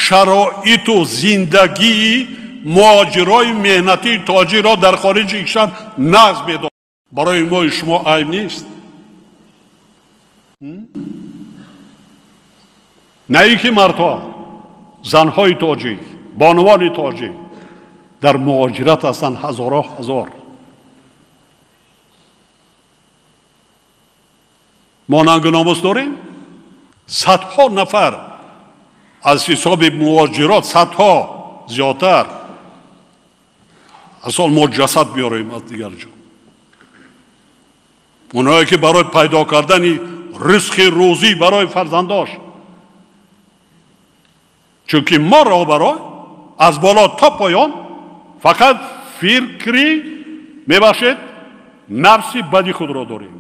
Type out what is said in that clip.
шароиту зиндагии муҳоҷирои меҳнатии тоҷикро дар хориҷи кишвар нағз медонад. Барои мои шумо айб нест? На ин ки мардҳо, занҳои тоҷик, бонувони тоҷик дар муҳоҷират ҳастанд, ҳазорҳо ҳазор. Мо нангу номус дорем? Садҳо нафар аз ҳисоби муҳоҷирот, садҳо зиёдтар. Асол мо ҷасад биёрем аз дигар ҷо. Онҳое ки барои пайдо кардани ризқи рӯзӣ барои фарзандош, чунки мо роҳбаро аз боло то поён фақат фикри, мебахшед, нафси бади худро дорем.